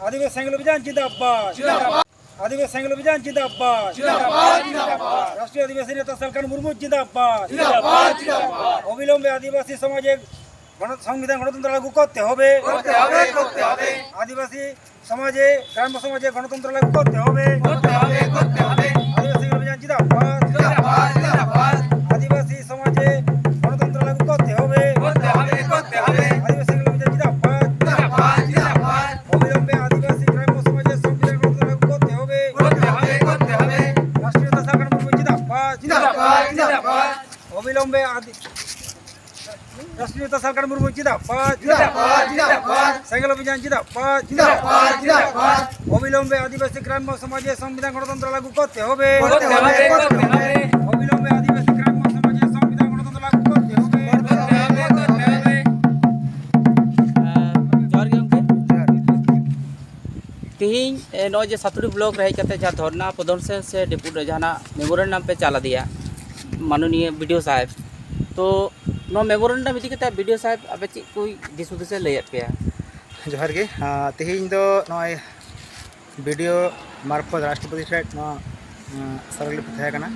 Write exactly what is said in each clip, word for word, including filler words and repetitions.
ᱟᱹᱫᱤᱵᱟᱹᱥᱤ ᱥᱮᱸᱜᱮᱞ ᱚᱵᱷᱤᱡᱟᱱ ᱡᱤᱱᱫᱟᱵᱟᱫ। ᱟᱹᱫᱤᱵᱟᱹᱥᱤ ᱥᱮᱸᱜᱮᱞ ᱚᱵᱷᱤᱡᱟᱱ ᱡᱤᱱᱫᱟᱵᱟᱫ। ᱨᱟᱥᱴᱨᱤᱭᱚ ᱟᱹᱫᱤᱵᱟᱹᱥᱤ ᱱᱮᱛᱟ ᱥᱟᱞᱠᱷᱟᱱ ᱢᱩᱨᱢᱩ ᱡᱤᱱᱫᱟᱵᱟᱫ। ᱚᱵᱤᱞᱚᱢᱵᱮ ᱟᱹᱫᱤᱵᱟᱹᱥᱤ ᱥᱚᱢᱟᱡᱮ গণ-, সংবিধান গণতন্ত্র লাগু করতে হবে। আদিবাসী সমাজে, গ্রাম্য সমাজে গণতন্ত্র লাগু করতে হবে। আদিবাসী সেনাবাহিনী জিন্দাবাদ। আদিবাসী সমাজে গণতন্ত্র লাগু করতে হবে। আদিবাসী সেনাবাহিনী জিন্দাবাদ। অবিলম্বে আদিবাসী গ্রাম্য সমাজের সংবিধান গণতন্ত্র লাগু করতে হবে। রাষ্ট্রীয় নেতা সরকার মুর্মু জিন্দাবাদ। অবিলম্বে আদি-, রাষ্ট্রীয় নেতা সরকার মুর্মু জিন্দাবাদ। সেঙ্গেল অভিযান জিন্দাবাদ। অবিলম্বে আদিবাসী গ্রাম্য সমাজে সংবিধান গণতন্ত্র লাগু করতে হবে। অবিলম্বে আদিবাসী গ্রাম্য সমাজে সংবিধান গণতন্ত্র লাগু করতে হবে। ᱡᱚᱦᱟᱨ ᱜᱮ ᱜᱚᱢᱠᱮ᱾ ᱛᱮᱦᱮᱧ, ᱮ, ᱱᱚᱜᱼᱚᱭ ᱡᱮ ᱥᱟᱛᱩᱲᱤ ᱵᱞᱚᱠ ᱨᱮ ᱦᱮᱡ ᱠᱟᱛᱮ ᱡᱟᱦᱟᱸ ᱫᱷᱚᱨᱱᱟ ᱯᱨᱚᱫᱚᱨᱥᱚᱱ ᱥᱮ ᱰᱮᱯᱩᱴ ᱨᱮ ᱡᱟᱦᱟᱱᱟᱜ ᱢᱮᱢᱳᱨᱮᱱᱰᱟᱢ ᱯᱮ ᱪᱟᱞ ᱟᱫᱮᱭᱟ ᱢᱟᱱᱚᱱᱤᱭᱚ ᱵᱤ ᱰᱤ ᱳ ᱥᱟᱦᱮᱵᱽ, ᱛᱚ ᱱᱚᱣᱟ ᱢᱮᱢᱳᱨᱮᱱᱰᱟᱢ ᱤᱫᱤ ᱠᱟᱛᱮ ᱵᱤ ᱰᱤ ᱳ ᱥᱟᱦᱮᱵᱽ ᱟᱯᱮ ᱪᱮᱫ ᱠᱚ ᱫᱤᱥ ᱦᱩᱫᱤᱥ ᱮ ᱞᱟᱹᱭᱟᱫ ᱯᱮᱭᱟ? ᱡᱚᱦᱟᱨ ᱜᱮ᱾ ᱟᱸ, ᱛᱮᱦᱮᱧ ᱫᱚ ᱱᱚᱜᱼᱚᱭ ᱵᱤ ᱰᱤ ᱳ ᱢᱟᱨᱯᱷᱚᱛ ᱨᱟᱥᱴᱨᱚᱯᱚᱛᱤ ᱴᱷᱮᱱ ᱱᱚᱣᱟ, ᱟᱸ, ᱥᱟᱨᱚᱞᱤᱯᱤ ᱛᱟᱦᱮᱸ ᱠᱟᱱᱟ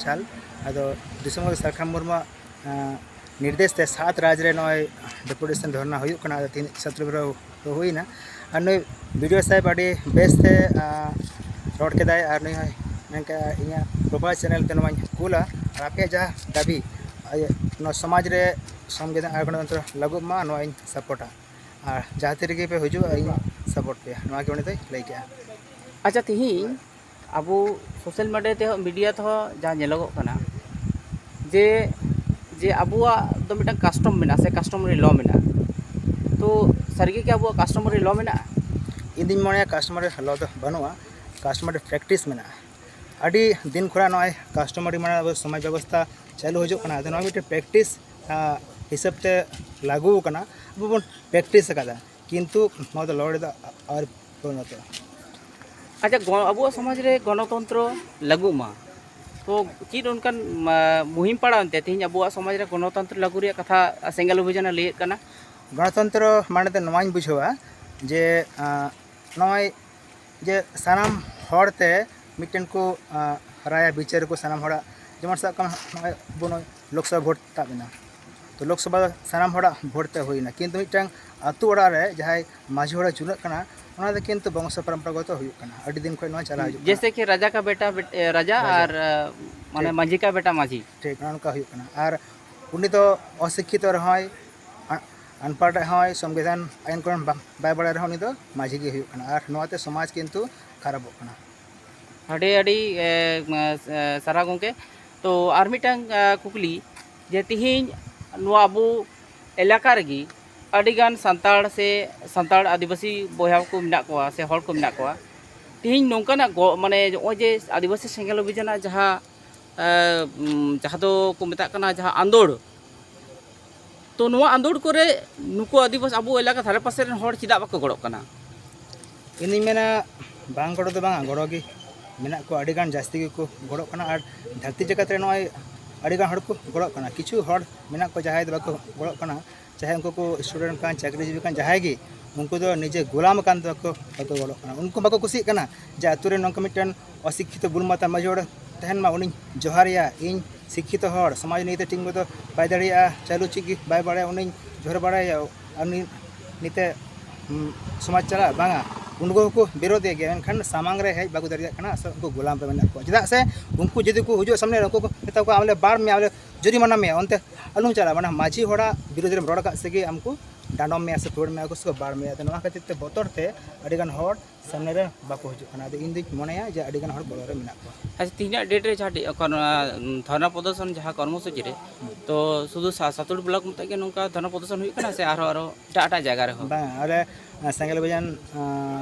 ᱪᱟᱞ᱾ ᱟᱫᱚ ᱫᱤᱥᱚᱢ ᱦᱚᱲ ᱥᱟᱞᱠᱷᱟᱱ ᱢᱩᱨᱢᱩᱣᱟᱜ, ᱟᱸ, ᱱᱤᱨᱫᱮᱥ ᱛᱮ ᱥᱟᱛ ᱨᱟᱡᱽ ᱨᱮ ᱱᱚᱜᱼᱚᱭ ᱰᱮᱯᱩᱴᱮᱥᱚᱱ ᱫᱷᱚᱨᱱᱟ ᱦᱩᱭᱩᱜ ᱠᱟᱱᱟ᱾ ᱟᱫᱚ ᱛᱮᱦᱮᱧ ᱥᱟᱛᱩᱲᱤ ᱵᱞᱚᱠ ᱨᱮ ᱦᱩᱭᱱᱟ᱾ ᱟᱨ ᱱᱩᱭ ᱵᱤ ᱰᱤ ᱳ ᱥᱟᱦᱮᱵᱽ ᱟᱹᱰᱤ ᱵᱮᱥ ᱛᱮ, ᱟᱸ, ᱨᱚᱲ ᱠᱮᱫᱟᱭ᱾ ᱟᱨ ᱱᱩᱭ ᱦᱚᱸᱭ ᱢᱮᱱ ᱠᱮᱫᱟ, "ᱤᱧᱟᱹᱜ ᱯᱨᱚᱯᱟᱨ ᱪᱮᱱᱮᱞ ᱛᱮ ᱱᱚᱣᱟᱧ ᱠᱩᱞᱟ, ᱟᱨ ᱟᱯᱮᱭᱟᱜ ᱡᱟᱦᱟᱸ ᱫᱟᱹᱵᱤ, ᱟᱭ-, ᱱᱚᱣᱟ ᱥᱚᱢᱟᱡᱽ ᱨᱮ ᱥᱚᱝᱵᱤᱫᱷᱟᱱ ᱟᱨ ᱜᱚᱱᱚᱛᱚᱱᱛᱨᱚ ᱞᱟᱹᱜᱩᱜ ᱢᱟ, ᱱᱚᱣᱟ ᱤᱧ ᱥᱟᱯᱳᱨᱴᱟ᱾ ᱟᱨ ᱡᱟᱦᱟᱸ ᱛᱤ ᱨᱮᱜᱮ ᱯᱮ ᱦᱤᱡᱩᱜᱼᱟ, ᱤᱧ ᱥᱟᱯᱳᱨᱴ ᱯᱮᱭᱟ", ᱱᱚᱣᱟ ᱜᱮ ᱩᱱᱤ ᱫᱚᱭ ᱞᱟᱹᱭ ᱠᱮᱫᱼᱟ᱾ ᱟᱪᱪᱷᱟ, ᱛᱤᱦᱤᱧ ᱟᱵᱚ ᱥᱳᱥᱟᱞ ᱢᱤᱰᱤᱭᱟ ᱛᱮᱦᱚᱸ, ᱢᱤᱰᱤᱭᱟ ᱛᱮᱦᱚᱸ ᱡᱟᱦᱟᱸ ᱧᱮᱞᱚᱜᱚᱜ ᱠᱟᱱᱟ ᱡᱮ, ᱡᱮ ᱟᱵᱚᱣᱟᱜ ᱫᱚ ᱢᱤᱫᱴᱟᱝ ᱠᱟᱥᱴᱚᱢ ᱢᱮᱱᱟᱜᱼᱟ ᱥᱮ ᱠᱟᱥᱴᱚᱢᱟᱨᱤ ᱞᱚ ᱢᱮᱱᱟᱜᱼᱟ, ᱛᱚ ᱥᱟᱹᱨᱤᱜᱮ ᱠᱤ ᱟᱵᱚᱣᱟᱜ ᱠᱟᱥᱴᱚᱢᱟᱨᱤ ᱞᱚ ᱢᱮᱱᱟᱜᱼᱟ? ᱤᱧ ᱫᱩᱧ ᱢᱚᱱᱮᱭᱟ ᱠᱟᱥᱴᱚᱢᱟᱨᱤ ᱞᱚ ᱫᱚ ᱵᱟᱹᱱᱩᱜᱼᱟ, ᱠᱟᱥᱴᱚᱢᱟᱨᱤ ᱯᱨᱮᱠᱴᱤᱥ ᱢᱮᱱᱟᱜᱼᱟ᱾ ᱟᱹᱰᱤ ᱫᱤᱱ ᱠᱷᱚᱱᱟᱜ ᱱᱚᱜᱼᱚᱭ ᱠᱟᱥᱴᱚᱢᱟᱨᱤ ᱢᱟᱱᱮ ᱟᱵᱚ ᱥᱚᱢᱟᱡᱽ ᱵᱮᱵᱚᱥᱛᱷᱟ ᱪᱟᱹᱞᱩ ᱦᱤᱡᱩᱜ ᱠᱟᱱᱟ, ᱟᱫᱚ ᱱᱚᱣᱟ ᱢᱤᱫᱴᱮᱱ ᱯᱨᱮᱠᱴᱤᱥ, ᱟ, ᱦᱤᱥᱟᱹᱵ ᱛᱮ ᱞᱟᱹᱜᱩ ᱟᱠᱟᱱᱟ, ᱟᱵᱚ ᱵᱚᱱ ᱯᱨᱮᱠᱴᱤᱥ ᱟᱠᱟᱫᱟ, ᱠᱤᱱᱛᱩ ᱱᱚᱣᱟ ᱫᱚ ᱞᱚ ᱨᱮᱫᱚ ᱟᱹᱣᱨᱤ ᱯᱚᱨᱤᱱᱚᱛᱚᱜᱼᱟ᱾ ᱟᱪᱪᱷᱟ, ᱜᱚ-, ᱟᱵᱚᱣᱟᱜ ᱥᱚᱢᱟᱡᱽ ᱨᱮ ᱜᱚᱱᱚᱛᱚᱱᱛᱨᱚ ᱞᱟᱹᱜᱩᱜ ᱢᱟ, ᱛᱚ ᱪᱮᱫ ᱚᱱᱠᱟᱱ, ᱢᱟ, ᱢᱩᱦᱤᱢ ᱯᱟᱲᱟᱣ ᱮᱱᱛᱮ ᱛᱮᱦᱮᱧ ᱟᱵᱚᱣᱟᱜ ᱥᱚᱢᱟᱡᱽ ᱨᱮ ᱜᱚᱱᱚᱛᱚᱱᱛᱨᱚ ᱞᱟᱹᱜᱩ ᱨᱮᱭᱟᱜ ᱠᱟᱛᱷᱟ ᱥᱮᱸᱜᱮᱞ ᱚᱵᱷᱤᱡᱟᱱᱮ ᱞᱟᱹᱭᱮᱫ ᱠᱟᱱᱟ? ᱜᱚᱱᱚᱛᱚᱱᱛᱨᱚ ᱢᱟᱱᱮ ᱫᱚ ᱱᱚᱣᱟᱧ ᱵᱩᱡᱷᱟᱹᱣᱟ ᱡᱮ, ᱟᱸ, ᱱᱚᱜᱼᱚᱭ ᱡᱮ ᱥᱟᱱᱟᱢ ᱦᱚᱲ ᱛᱮ ᱢᱤᱫᱴᱮᱱ ᱠᱚ ᱨᱟᱭᱟ ᱵᱤᱪᱟᱹᱨ ᱠᱚ ᱥᱟᱱᱟᱢ ᱦᱚᱲᱟᱜ, ᱡᱮᱢᱚᱱ ᱥᱟᱵ ᱠᱟᱜ ᱢᱮ ᱱᱚᱜᱼᱚᱭ ᱟᱵᱚ ᱱᱚᱜᱼᱚᱭ ᱞᱳᱠᱥᱚᱵᱷᱟ ᱵᱷᱳᱴ ᱛᱟᱵ ᱮᱱᱟ, ᱛᱚ ᱞᱳᱠᱥᱚᱵᱷᱟ ᱥᱟᱱᱟᱢ ᱦᱚᱲᱟᱜ ᱵᱷᱳᱴ ᱛᱮ ᱦᱩᱭᱱᱟ, ᱠᱤᱱᱛᱩ ᱢᱤᱫᱴᱟᱝ ᱟᱹᱛᱩ ᱚᱲᱟᱜ ᱨᱮ ᱡᱟᱦᱟᱸᱭ ᱢᱟᱹᱡᱷᱤ ᱦᱚᱲᱮ ᱪᱩᱱᱟᱹᱜ ᱠᱟᱱᱟ, ᱚᱱᱟ ᱫᱚ ᱠᱤᱱᱛᱩ ᱵᱚᱝᱥᱚ ᱯᱚᱨᱚᱢᱯᱚᱨᱟᱜᱚᱛᱚ ᱦᱩᱭᱩᱜ ᱠᱟᱱᱟ, ᱟᱹᱰᱤ ᱫᱤᱱ ᱠᱷᱚᱱ ᱱᱚᱣᱟ ᱪᱟᱞᱟᱣ ᱦᱤᱡᱩᱜ ᱠᱟᱱᱟ᱾ ᱡᱮᱭᱥᱮ ᱠᱤ ᱨᱟᱡᱟ ᱠᱟ ᱵᱮᱴᱟ ᱵᱮᱴ-, ᱮ, ᱨᱟᱡᱟ ᱨᱟᱡᱟ᱾ ᱟᱨ, ᱮ, ᱢᱟᱱᱮ ᱴᱷᱤᱠ᱾ ᱢᱟᱹᱡᱷᱤ ᱠᱟ ᱵᱮᱴᱟ ᱢᱟᱹᱡᱷᱤ᱾ ᱴᱷᱤᱠ, ᱚᱱᱮ ᱚᱱᱠᱟ ᱦᱩᱭᱩᱜ ᱠᱟᱱᱟ᱾ ᱟᱨ ᱩᱱᱤ ᱫᱚ ᱚᱥᱤᱠᱠᱷᱤᱛᱚ ᱨᱮᱦᱚᱸᱭ, ᱟ-, ᱟᱱᱯᱟᱲ ᱨᱮᱦᱚᱸᱭ, ᱥᱚᱝᱵᱤᱫᱷᱟᱱ ᱟᱭᱤᱱ ᱠᱚᱨᱮ ᱵᱟ-, ᱵᱟᱭ ᱵᱟᱲᱟᱭ ᱨᱮᱦᱚᱸ ᱩᱱᱤ ᱫᱚ ᱢᱟᱹᱡᱷᱤ ᱜᱮ ᱦᱩᱭᱩᱜ ᱠᱟᱱᱟ, ᱟᱨ ᱱᱚᱣᱟᱛᱮ ᱥᱚᱢᱟᱡᱽ ᱠᱤᱱᱛᱩ ᱠᱷᱟᱨᱟᱯᱚᱜ ᱠᱟᱱᱟ᱾ ᱟᱹᱰᱤ ᱟᱹᱰᱤ, ᱮ, ᱮ, ᱥᱟᱨᱦᱟᱣ ᱜᱚᱢᱠᱮ᱾ ᱛᱚ ᱟᱨ ᱢᱤᱫᱴᱟᱝ, ᱮ, ᱠᱩᱠᱞᱤ, ᱡᱮ ᱛᱤᱦᱤᱧ ᱱᱚᱣᱟ ᱟᱵᱚ ᱮᱞᱟᱠᱟ ᱨᱮᱜᱮ ᱟᱹᱰᱤᱜᱟᱱ ᱥᱟᱱᱛᱟᱲ ᱥᱮ ᱥᱟᱱᱛᱟᱲ ᱟᱹᱫᱤᱵᱟᱹᱥᱤ ᱵᱚᱭᱦᱟ ᱠᱚ ᱢᱮᱱᱟᱜ ᱠᱚᱣᱟ ᱥᱮ ᱦᱚᱲ ᱠᱚ ᱢᱮᱱᱟᱜ ᱠᱚᱣᱟ, ᱛᱤᱦᱤᱧ ᱱᱚᱝᱠᱟᱱᱟᱜ ᱜᱚ-, ᱢᱟᱱᱮ ᱱᱚᱜᱼᱚᱭ ᱡᱮ ᱟᱹᱫᱤᱵᱟᱹᱥᱤ ᱥᱮᱸᱜᱮᱞ ᱚᱵᱷᱤᱡᱟᱱᱟᱜ ᱡᱟᱦᱟᱸ, ᱮ, ᱩᱢ, ᱡᱟᱦᱟᱸ ᱫᱚ ᱠᱚ ᱢᱮᱛᱟᱜ ᱠᱟᱱᱟ ᱡᱟᱦᱟᱸ ᱟᱸᱫᱳᱲ, ᱛᱚ ᱱᱚᱣᱟ ᱟᱸᱫᱳᱲ ᱠᱚᱨᱮ ᱱᱩᱠᱩ ᱟᱹᱫᱤᱵᱟᱹᱥᱤ ᱟᱵᱚ ᱮᱞᱟᱠᱟ ᱫᱷᱟᱨᱮ ᱯᱟᱥᱮ ᱨᱮᱱ ᱦᱚᱲ ᱪᱮᱫᱟᱜ ᱵᱟᱠᱚ ᱜᱚᱲᱚᱜ ᱠᱟᱱᱟ? ᱤᱧᱤᱧ ᱢᱮᱱᱟ, ᱵᱟᱝ ᱜᱚᱲᱚ ᱫᱚ ᱵᱟᱝᱟ, ᱜᱚᱲᱚ ᱜᱮ ᱢᱮᱱᱟᱜ ᱠᱚᱣᱟ, ᱟᱹᱰᱤᱜᱟᱱ ᱡᱟᱹᱥᱛᱤ ᱜᱮᱠᱚ ᱜᱚᱲᱚᱜ ᱠᱟᱱᱟ᱾ ᱟᱨ ᱫᱷᱟᱹᱨᱛᱤ ᱡᱟᱠᱟᱛ ᱨᱮ ᱱᱚᱜᱼᱚᱭ ᱟᱹᱰᱤᱜᱟᱱ ᱦᱚᱲ ᱠᱚ ᱜᱚᱲᱚᱜ ᱠᱟᱱᱟ᱾ ᱠᱤᱪᱷᱩ ᱦᱚᱲ ᱢᱮᱱᱟᱜ ᱠᱚᱣᱟ ᱡᱟᱦᱟᱸᱭ ᱫᱚ ᱵᱟᱠᱚ ᱜᱚᱲᱚᱜ ᱠᱟᱱᱟ, ᱪᱟᱦᱮ ᱩᱱᱠᱩ ᱠᱚ student ᱠᱟᱱ, ᱪᱟᱹᱠᱨᱤᱡᱤᱵᱤ ᱠᱟᱱ, ᱡᱟᱦᱟᱸᱭ ᱜᱮ, ᱩᱱᱠᱩ ᱫᱚ ᱱᱤᱡᱮ ᱜᱳᱞᱟᱢ ᱟᱠᱟᱱ ᱛᱮᱠᱚ ᱵᱟᱠᱚ ᱜᱚᱲᱚᱜ ᱠᱟᱱᱟ᱾ ᱩᱱᱠᱩ ᱵᱟᱠᱚ ᱠᱩᱥᱤᱜ ᱠᱟᱱᱟ ᱡᱮ ᱟᱛᱳ ᱨᱮ ᱱᱚᱝᱠᱟ ᱢᱤᱫᱴᱮᱱ ᱚᱥᱤᱠᱠᱷᱤᱛᱚ ᱵᱩᱞ ᱢᱟᱛᱟ ᱢᱟᱹᱡᱷᱤ ᱦᱚᱲ ᱛᱟᱦᱮᱱ ᱢᱟ, ᱩᱱᱤᱧ ᱡᱚᱦᱟᱨᱮᱭᱟ, ᱤᱧ ᱥᱤᱠᱠᱷᱤᱛᱚ ᱦᱚᱲ, ᱥᱚᱢᱟᱡᱽ ᱱᱤᱭᱮᱛᱮ ᱴᱷᱤᱠ ᱢᱚᱛᱚ ᱵᱟᱭ ᱫᱟᱲᱮᱭᱟᱜᱼᱟ, ᱪᱟᱹᱞᱩ ᱪᱮᱫ ᱜᱮ ᱵᱟᱭ ᱵᱟᱲᱟᱭᱟ, ᱩᱱᱤᱧ ᱡᱚᱦᱟᱨ ᱵᱟᱲᱟᱭᱟ, ᱟᱨ ᱩᱱᱤ ᱱᱤᱛᱮ, ᱦᱩᱸ, ᱥᱚᱢᱟᱡᱽ ᱪᱟᱞᱟᱜᱼᱟ, ᱵᱟᱝᱟ᱾ ᱩᱱᱠᱩ ᱦᱚᱸᱠᱚ ᱵᱤᱨᱳᱫᱮᱫ ᱜᱮᱭᱟ, ᱢᱮᱱᱠᱷᱟᱱ ᱥᱟᱢᱟᱝ ᱨᱮ ᱦᱮᱡ ᱵᱟᱠᱚ ᱫᱟᱲᱮᱭᱟᱜ ᱠᱟᱱᱟ᱾ ᱟᱥᱚᱞ ᱩᱱᱠᱩ ᱜᱳᱞᱟᱢ ᱨᱮ ᱢᱮᱱᱟᱜ ᱠᱚᱣᱟ᱾ ᱪᱮᱫᱟᱜ ᱥᱮ ᱩᱱᱠᱩ ᱡᱩᱫᱤ ᱠᱚ ᱦᱤᱡᱩᱜ ᱥᱟᱢᱱᱮ ᱨᱮ, ᱩᱱᱠᱩ ᱠᱚ ᱢᱮᱛᱟ ᱠᱚᱣᱟ, "ᱟᱢ ᱞᱮ ᱵᱟᱲ ᱢᱮᱭᱟ, ᱟᱢ ᱞᱮ ᱡᱩᱨᱤᱢᱟᱱᱟ ᱢᱮᱭᱟ", ᱚᱱᱛᱮ ᱟᱞᱚᱢ ᱪᱟᱞᱟᱜᱼᱟ᱾ ᱢᱟᱱᱮ ᱢᱟᱹᱡᱷᱤ ᱦᱚᱲᱟᱜ ᱵᱤᱨᱳᱫᱷ ᱨᱮᱢ ᱨᱚᱲ ᱟᱠᱟᱫ ᱥᱮᱜᱮ ᱟᱢ ᱠᱚ ᱰᱟᱸᱰᱚᱢ ᱢᱮᱭᱟ ᱥᱮ ᱯᱷᱟᱹᱲ ᱢᱮᱭᱟ ᱠᱚ ᱥᱮ ᱠᱚ ᱵᱟᱲ ᱢᱮᱭᱟ᱾ ᱟᱫᱚ ᱱᱚᱣᱟ ᱠᱷᱟᱹᱛᱤᱨ ᱛᱮ ᱵᱚᱛᱚᱨ ᱛᱮ ᱟᱹᱰᱤᱜᱟᱱ ᱦᱚᱲ ᱥᱟᱢᱱᱮ ᱨᱮ ᱵᱟᱠᱚ ᱦᱤᱡᱩᱜ ᱠᱟᱱᱟ᱾ ᱟᱫᱚ ᱤᱧ ᱫᱩᱧ ᱢᱚᱱᱮᱭᱟ ᱡᱮ ᱟᱹᱰᱤᱜᱟᱱ ᱦᱚᱲ ᱵᱚᱞᱚ ᱨᱮ ᱢᱮᱱᱟᱜ ᱠᱚᱣᱟ᱾ ᱟᱪᱪᱷᱟ, ᱛᱮᱦᱮᱧᱟᱜ date ᱨᱮ ᱡᱟᱦᱟᱸ ᱴᱷᱮᱡ ᱮᱠᱷᱚᱱ ᱱᱚᱣᱟ ᱫᱷᱚᱨᱱᱟ ᱯᱨᱚᱫᱚᱨᱥᱚᱱ ᱡᱟᱦᱟᱸ ᱠᱚᱨᱢᱚᱥᱩᱪᱤ ᱨᱮ, ᱛᱚ ᱥᱩᱫᱷᱩ ᱥᱟ-, ᱥᱟᱛᱩᱲ block ᱢᱚᱛᱚ ᱜᱮ ᱱᱚᱝᱠᱟ ᱫᱷᱚᱨᱱᱟ ᱯᱨᱚᱫᱚᱨᱥᱚᱱ ᱦᱩᱭᱩᱜ ᱠᱟᱱᱟ ᱥᱮ ᱟᱨᱦᱚᱸ ᱟᱨᱚ ᱮᱴᱟᱜ ᱮᱴᱟᱜ ᱡᱟᱭᱜᱟ ᱨᱮᱦᱚᱸ? ᱵᱟᱝ, ᱟᱞᱮ, ᱟ, ᱥᱮᱸᱜᱮᱞ ᱚᱵᱷᱤᱡᱟᱱ, ᱟ,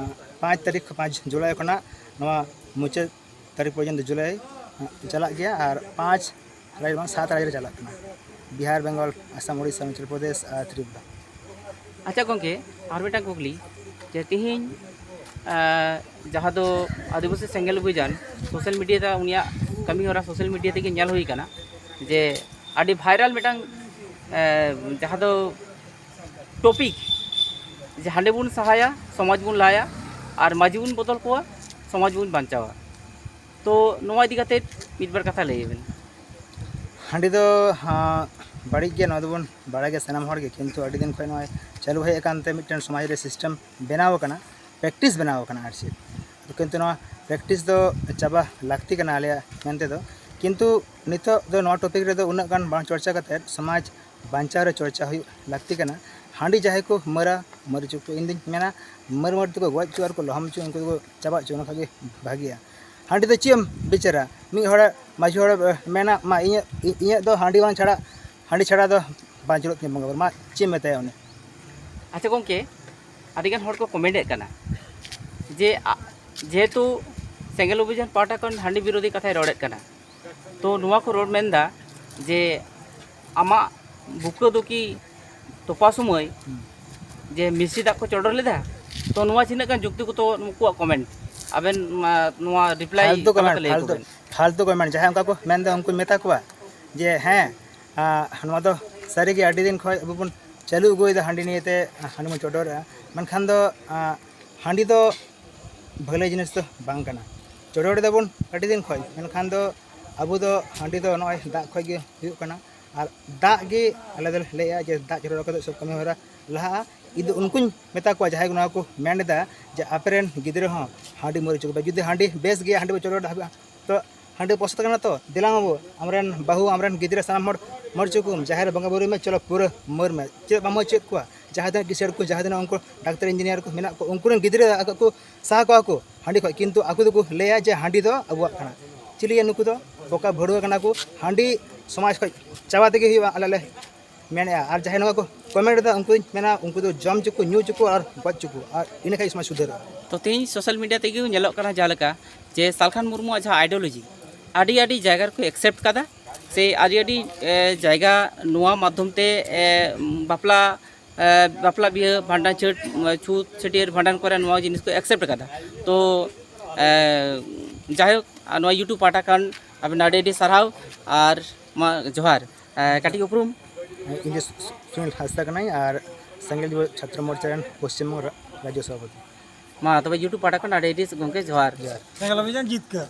ᱯᱟᱸᱪ ᱛᱟᱹᱨᱤᱠᱷ, ᱯᱟᱸᱪ ᱡᱩᱞᱟᱭ ᱠᱷᱚᱱᱟᱜ ᱱᱚᱣᱟ ᱢᱩᱪᱟᱹᱫ ᱛᱟᱹᱨᱤᱠᱷ ᱯᱚᱨᱡᱚᱱᱛᱚ ᱡᱩᱞᱟᱭ, ᱟ, ᱪᱟᱞᱟᱜ ᱜᱮᱭᱟ᱾ ᱟᱨ ᱯᱟᱸᱪ ᱨᱟᱡᱽ ᱵᱟᱝ, ᱥᱟᱛ ᱨᱟᱡᱽ ᱨᱮ ᱪᱟᱞᱟᱜ ᱠᱟᱱᱟ, ᱵᱤᱦᱟᱨ, ᱵᱮᱝᱜᱚᱞ, ᱟᱥᱟᱢ, ᱳᱰᱤᱥᱟ, ᱚᱨᱩᱱᱟᱪᱚᱞ ᱯᱨᱚᱫᱮᱥ ᱟᱨ ᱛᱨᱤᱯᱩᱨᱟ᱾ ᱟᱪᱪᱷᱟ ᱜᱚᱢᱠᱮ, ᱟᱨ ᱢᱤᱫᱴᱟᱝ ᱠᱩᱠᱞᱤ, ᱡᱮ ᱛᱤᱦᱤᱧ, ᱟ, ᱡᱟᱦᱟᱸ ᱫᱚ ᱟᱹᱫᱤᱵᱟᱹᱥᱤ ᱥᱮᱸᱜᱮᱞ ᱚᱵᱷᱤᱡᱟᱱ social media ᱨᱮ ᱩᱱᱤᱭᱟᱜ ᱠᱟᱹᱢᱤ ᱦᱚᱨᱟ social media ᱛᱮᱜᱮ ᱧᱮᱞ ᱦᱩᱭ ᱠᱟᱱᱟ, ᱡᱮ ᱟᱹᱰᱤ viral ᱢᱤᱫᱴᱟᱝ, ᱮ, ᱡᱟᱦᱟᱸ ᱫᱚ topic, ᱡᱮ ᱦᱟᱸᱰᱮ ᱵᱚᱱ ᱥᱟᱦᱟᱭᱟ, ᱥᱚᱢᱟᱡᱽ ᱵᱚᱱ ᱞᱟᱦᱟᱭᱟ, ᱟᱨ ᱢᱟᱹᱡᱷᱤ ᱵᱚᱱ ᱵᱚᱫᱚᱞ ᱠᱚᱣᱟ, ᱥᱚᱢᱟᱡᱽ ᱵᱚᱱ ᱵᱟᱧᱪᱟᱣᱟ᱾ ᱛᱚ ᱱᱚᱣᱟ ᱤᱫᱤ ᱠᱟᱛᱮ ᱢᱤᱫ ᱵᱟᱨ ᱠᱟᱛᱷᱟ ᱞᱟᱹᱭ ᱵᱮᱱ᱾ ᱦᱟᱺᱰᱤ ᱫᱚ, ᱦᱟᱸ, ᱵᱟᱹᱲᱤᱡ ᱜᱮᱭᱟ, ᱱᱚᱣᱟ ᱫᱚᱵᱚᱱ ᱵᱟᱲᱟᱭ ᱜᱮᱭᱟ ᱥᱟᱱᱟᱢ ᱦᱚᱲ ᱜᱮ, ᱠᱤᱱᱛᱩ ᱟᱹᱰᱤ ᱫᱤᱱ ᱠᱷᱚᱱ ᱱᱚᱣᱟ ᱪᱟᱹᱞᱩ ᱦᱮᱡ ᱟᱠᱟᱱ ᱛᱮ ᱢᱤᱫᱴᱮᱱ ᱥᱚᱢᱟᱡᱽ ᱨᱮ ᱥᱤᱥᱴᱮᱢ ᱵᱮᱱᱟᱣ ᱟᱠᱟᱱᱟ, ᱯᱨᱮᱠᱴᱤᱥ ᱵᱮᱱᱟᱣ ᱟᱠᱟᱱᱟ ᱟᱨ ᱪᱮᱫ᱾ ᱠᱤᱱᱛᱩ ᱱᱚᱣᱟ ᱯᱨᱮᱠᱴᱤᱥ ᱫᱚ ᱪᱟᱵᱟ ᱞᱟᱹᱠᱛᱤ ᱠᱟᱱᱟ ᱟᱞᱮᱭᱟᱜ ᱢᱮᱱ ᱛᱮᱫᱚ᱾ ᱠᱤᱱᱛᱩ ᱱᱤᱛᱚᱜ ᱫᱚ ᱱᱚᱣᱟ ᱴᱚᱯᱤᱠ ᱨᱮᱫᱚ ᱩᱱᱟᱹᱜ ᱜᱟᱱ ᱵᱟᱝ ᱪᱚᱨᱪᱟ ᱠᱟᱛᱮᱫ ᱥᱚᱢᱟᱡᱽ ᱵᱟᱧᱪᱟᱣ ᱨᱮ ᱪᱚᱨᱪᱟ ᱦᱩᱭᱩᱜ ᱞᱟᱹᱠᱛᱤ ᱠᱟᱱᱟ᱾ ᱦᱟᱺᱰᱤ ᱡᱟᱦᱟᱸᱭ ᱠᱚ ᱢᱟᱹᱨᱟ, ᱢᱟᱹᱨ ᱦᱚᱪᱚ ᱠᱚ, ᱤᱧ ᱫᱩᱧ ᱢᱮᱱᱟ ᱢᱟᱹᱨ ᱢᱟᱹᱨ ᱛᱮᱠᱚ ᱜᱚᱡ ᱦᱚᱪᱚ ᱟᱨ ᱠᱚ ᱞᱚᱦᱚᱢ ᱦᱚᱪᱚ, ᱩᱱᱠᱩ ᱫᱚᱠᱚ ᱪᱟᱵᱟ ᱦᱚᱪᱚ, ᱚᱱᱟ ᱠᱷᱟᱡ ᱜᱮ ᱵᱷᱟᱹᱜᱤᱭᱟ᱾ ᱦᱟᱺᱰᱤ ᱫᱚ ᱪᱮᱫ ᱮᱢ ᱵᱤᱪᱟᱹᱨᱟ? ᱢᱤᱫ ᱦᱚᱲ ᱢᱟᱹᱡᱷᱤ ᱦᱚᱲ ᱢᱮᱱᱟ, "ᱢᱟ ᱤᱧᱟᱹᱜ, ᱤᱧᱟᱹᱜ ᱫᱚ ᱦᱟᱺᱰᱤ ᱵᱟᱝ ᱪᱷᱟᱲᱟ, ᱦᱟᱺᱰᱤ ᱪᱷᱟᱲᱟ ᱫᱚ ᱵᱟᱝ ᱪᱚᱞᱚᱜ ᱛᱤᱧᱟᱹ ᱵᱚᱸᱜᱟ ᱵᱩᱨᱩ", ᱢᱟ ᱪᱮᱫ ᱮᱢ ᱢᱮᱛᱟᱭᱟ ᱩᱱᱤ? ᱟᱪᱪᱷᱟ ᱜᱚᱢᱠᱮ, ᱟᱹᱰᱤᱜᱟᱱ ᱦᱚᱲ ᱠᱚ ᱠᱚᱢᱮᱱᱴ ᱮᱫ ᱠᱟᱱᱟ ᱡᱮ, ᱟ-, ᱡᱮᱦᱮᱛᱩ ᱥᱮᱸᱜᱮᱞ ᱚᱵᱷᱤᱡᱟᱱ ᱯᱟᱦᱴᱟ ᱠᱷᱚᱱ ᱦᱟᱺᱰᱤ ᱵᱤᱨᱳᱫᱷᱤ ᱠᱟᱛᱷᱟᱭ ᱨᱚᱲᱮᱫ ᱠᱟᱱᱟ, ᱛᱚ ᱱᱚᱣᱟ ᱠᱚ ᱨᱚᱲ ᱢᱮᱱᱫᱟ ᱡᱮ ᱟᱢᱟᱜ ᱵᱩᱠᱟᱹ ᱫᱚ ᱠᱤ ᱛᱚᱯᱟ ᱥᱚᱢᱚᱭ ᱦᱩᱸ᱾ ᱡᱮ ᱢᱤᱥᱨᱤ ᱫᱟᱜ ᱠᱚ ᱪᱚᱰᱚᱨ ᱞᱮᱫᱟ? ᱛᱚ ᱱᱚᱣᱟ ᱛᱤᱱᱟᱹᱜ ᱜᱟᱱ ᱡᱩᱠᱛᱤ ᱠᱚᱛᱚ ᱱᱩᱠᱩᱣᱟᱜ ᱠᱚᱢᱮᱱᱴ, ᱟᱵᱮᱱ ᱢᱟ ᱱᱚᱣᱟ ᱨᱤᱯᱞᱟᱭ ᱯᱷᱟᱞᱛᱩ ᱚᱠᱟ ᱠᱚᱢᱮᱱᱴ, ᱞᱮᱠᱟ ᱞᱟᱹᱭ ᱯᱷᱟᱞᱛᱩ, ᱠᱚᱵᱮᱱ? ᱯᱷᱟᱞᱛᱩ ᱠᱚᱢᱮᱱᱴ᱾ ᱡᱟᱦᱟᱸᱭ ᱚᱱᱠᱟ ᱠᱚ ᱢᱮᱱᱫᱟ ᱩᱱᱠᱩᱧ ᱢᱮᱛᱟ ᱠᱚᱣᱟ ᱡᱮ ᱦᱮᱸ, ᱟᱸ, ᱱᱚᱣᱟ ᱫᱚ ᱥᱟᱹᱨᱤᱜᱮ ᱟᱹᱰᱤ ᱫᱤᱱ ᱠᱷᱚᱱ ᱟᱵᱚ ᱵᱚᱱ ᱪᱟᱹᱞᱩ ᱟᱹᱜᱩᱭᱮᱫᱟ ᱦᱟᱺᱰᱤ ᱱᱤᱭᱮᱛᱮ, ᱦᱟᱺᱰᱤ ᱵᱚᱱ ᱪᱚᱰᱚᱨᱮᱜᱼᱟ, ᱢᱮᱱᱠᱷᱟᱱ ᱫᱚ, ᱟᱸ, ᱦᱟᱺᱰᱤ ᱫᱚ ᱵᱷᱟᱹᱞᱟᱹᱭ ᱡᱤᱱᱤᱥ ᱫᱚ ᱵᱟᱝ ᱠᱟᱱᱟ᱾ ᱪᱚᱰᱚᱨ ᱫᱟᱵᱚᱱ ᱟᱹᱰᱤ ᱫᱤᱱ ᱠᱷᱚᱱ, ᱢᱮᱱᱠᱷᱟᱱ ᱫᱚ ᱟᱵᱚ ᱫᱚ ᱦᱟᱺᱰᱤ ᱫᱚ ᱱᱚᱜᱼᱚᱭ ᱫᱟᱜ ᱠᱷᱚᱱ ᱜᱮ ᱦᱩᱭᱩᱜ ᱠᱟᱱᱟ᱾ ᱟᱨ ᱫᱟᱜ ᱜᱮ ᱟᱞᱮ ᱫᱚᱞᱮ ᱞᱟᱹᱭᱮᱜᱼᱟ ᱡᱮ ᱫᱟᱜ ᱪᱚᱰᱚᱨ ᱠᱟᱛᱮ ᱥᱚᱵ ᱠᱟᱹᱢᱤ ᱦᱚᱨᱟ ᱞᱟᱦᱟᱜᱼᱟ᱾ ᱤᱧ ᱫᱚ ᱩᱱᱠᱩᱧ ᱢᱮᱛᱟ ᱠᱚᱣᱟ ᱡᱟᱦᱟᱸᱭ ᱠᱚ ᱱᱚᱣᱟ ᱠᱚ ᱢᱮᱱ ᱮᱫᱟ ᱡᱮ ᱟᱯᱮ ᱨᱮᱱ ᱜᱤᱫᱽᱨᱟᱹ ᱦᱚᱸ ᱦᱟᱺᱰᱤ ᱢᱟᱹᱨ ᱦᱚᱪᱚ ᱠᱚᱯᱮ, ᱡᱩᱫᱤ ᱦᱟᱺᱰᱤ ᱵᱮᱥ ᱜᱮᱭᱟ, ᱦᱟᱺᱰᱤ ᱯᱮ ᱪᱚᱰᱚᱨ ᱫᱟ, ᱛᱚ ᱦᱟᱺᱰᱤ ᱯᱚᱥᱚᱫ ᱠᱟᱱᱟ ᱛᱚ, ᱫᱮᱞᱟ ᱢᱟᱵᱚ, ᱟᱢᱨᱮᱱ ᱵᱟᱹᱦᱩ, ᱟᱢᱨᱮᱱ ᱜᱤᱫᱽᱨᱟᱹ, ᱥᱟᱱᱟᱢ ᱦᱚᱲ ᱢᱟᱹᱨ ᱦᱚᱪᱚ ᱠᱚᱢ, ᱡᱟᱦᱮᱨ ᱨᱮ ᱵᱚᱸᱜᱟ ᱵᱩᱨᱩᱭ ᱢᱮ, ᱪᱚᱞᱚ ᱯᱩᱨᱟᱹ ᱢᱟᱹᱨ ᱢᱮ᱾ ᱪᱮᱫ ᱵᱟᱢ ᱢᱟᱹᱨ ᱦᱚᱪᱚᱭᱮᱫ ᱠᱚᱣᱟ? ᱡᱟᱦᱟᱸ ᱛᱤᱱᱟᱹᱜ ᱠᱤᱥᱟᱹᱲ ᱠᱚ, ᱡᱟᱦᱟᱸ ᱛᱤᱱᱟᱹᱜ ᱩᱱᱠᱩ ᱰᱟᱠᱛᱟᱨ ᱤᱧᱡᱤᱱᱤᱭᱟᱨ ᱠᱚ ᱢᱮᱱᱟᱜ ᱠᱚ, ᱩᱱᱠᱩ ᱨᱮᱱ ᱜᱤᱫᱽᱨᱟᱹ ᱟᱠᱚ ᱠᱚ ᱥᱟᱦᱟ ᱠᱚᱣᱟ ᱠᱚ ᱦᱟᱺᱰᱤ ᱠᱷᱚᱱ, ᱠᱤᱱᱛᱩ ᱟᱠᱚ ᱫᱚᱠᱚ ᱞᱟᱹᱭᱟ ᱡᱮ ᱦᱟᱺᱰᱤ ᱫᱚ ᱟᱵᱚᱣᱟᱜ ᱠᱟᱱᱟ᱾ ᱪᱤᱞᱤᱭᱟ ᱱᱩᱠᱩ ᱫᱚ? ᱵᱚᱠᱟ ᱵᱷᱟᱹᱲᱩᱣᱟᱹ ᱠᱟᱱᱟ ᱠᱚ᱾ ᱦᱟᱺᱰᱤ ᱥᱚᱢᱟᱡᱽ ᱠᱷᱚᱱ ᱪᱟᱵᱟ ᱛᱮᱜᱮ ᱦᱩᱭᱩᱜᱼᱟ, ᱟᱞᱮ ᱞᱮ ᱢᱮᱱᱮᱫᱼᱟ᱾ ᱟᱨ ᱡᱟᱦᱟᱸᱭ ᱱᱚᱣᱟ ᱠᱚ ᱠᱚᱢᱮᱱᱴ ᱮᱫᱟ, ᱩᱱᱠᱩᱧ ᱢᱮᱱᱟ, ᱩᱱᱠᱩ ᱫᱚ ᱡᱚᱢ ᱦᱚᱪᱚ ᱠᱚ, ᱧᱩ ᱦᱚᱪᱚ ᱠᱚ ᱟᱨ ᱜᱚᱡ ᱦᱚᱪᱚ ᱠᱚ, ᱟᱨ ᱤᱱᱟᱹ ᱠᱷᱟᱱ ᱥᱚᱢᱟᱡᱽ ᱥᱩᱫᱷᱟᱹᱨᱚᱜᱼᱟ᱾ ᱛᱚ ᱛᱮᱦᱮᱧ ᱥᱳᱥᱟᱞ ᱢᱤᱰᱤᱭᱟ ᱛᱮᱜᱮ ᱧᱮᱞᱚᱜ ᱠᱟᱱᱟ, ᱡᱟᱦᱟᱸ ᱞᱮᱠᱟ ᱡᱮ ᱥᱟᱞᱠᱷᱟᱱ ᱢᱩᱨᱢᱩᱣᱟᱜ ᱡᱟᱦᱟᱸ ᱟᱭᱰᱤᱭᱳᱞᱚᱡᱤ ᱟᱹᱰᱤ ᱟᱹᱰᱤ ᱡᱟᱭᱜᱟ ᱨᱮᱠᱚ ᱮᱠᱥᱮᱯᱴ ᱠᱟᱫᱟ, ᱥᱮ ᱟᱹᱰᱤ ᱟᱹᱰᱤ, ᱮ, ᱡᱟᱭᱜᱟ ᱱᱚᱣᱟ ᱢᱟᱫᱽᱫᱷᱚᱢ ᱛᱮ, ᱮ, ᱵᱟᱯᱞᱟ, ᱮ, ᱵᱟᱯᱞᱟ ᱵᱤᱦᱟᱹ ᱵᱷᱟᱸᱰᱟᱱ ᱪᱷᱟᱹᱴ, ᱪᱷᱩᱛ ᱪᱷᱟᱹᱴᱭᱟᱹᱨ ᱵᱷᱟᱸᱰᱟᱱ ᱠᱚᱨᱮ ᱱᱚᱣᱟ ᱡᱤᱱᱤᱥ ᱠᱚ ᱮᱠᱥᱮᱯᱴ ᱠᱟᱫᱟ᱾ ᱛᱚ, ᱮ, ᱡᱟᱭᱦᱳᱠ, ᱟᱨ ᱱᱚᱣᱟ YouTube ᱯᱟᱦᱴᱟ ᱠᱷᱚᱱ ᱟᱵᱮᱱ ᱟᱹᱰᱤ ᱟᱹᱰᱤ ᱥᱟᱨᱦᱟᱣ ᱟᱨ ᱢᱟ ᱡᱚᱦᱟᱨ᱾ ᱮ, ᱠᱟᱹᱴᱤᱡ ᱩᱯᱨᱩᱢ? ᱤᱧ ᱫᱚ ᱥᱩ-, ᱥᱩᱱᱤᱞ ᱦᱟᱸᱥᱫᱟ ᱠᱟᱹᱱᱟᱹᱧ ᱟᱨ ᱥᱮᱸᱜᱮᱞ ᱡᱩᱣᱟᱹ ᱪᱷᱟᱛᱨᱚ ᱢᱳᱨᱪᱟ ᱨᱮᱱ ᱯᱚᱥᱪᱤᱢ ᱵᱚᱝᱜᱚ ᱨᱟ-, ᱨᱟᱡᱽᱡᱚ ᱥᱚᱵᱷᱟᱯᱚᱛᱤ᱾ ᱢᱟ ᱛᱚᱵᱮ YouTube ᱯᱟᱦᱴᱟ ᱠᱷᱚᱱ ᱟᱹᱰᱤ ᱟᱹᱰᱤ ᱜᱚᱢᱠᱮ ᱡᱚᱦᱟᱨ᱾ ᱥᱮᱸᱜᱮᱞ ᱚᱵᱷᱤᱡᱟᱱ ᱡᱤᱛᱠᱟᱹᱨ᱾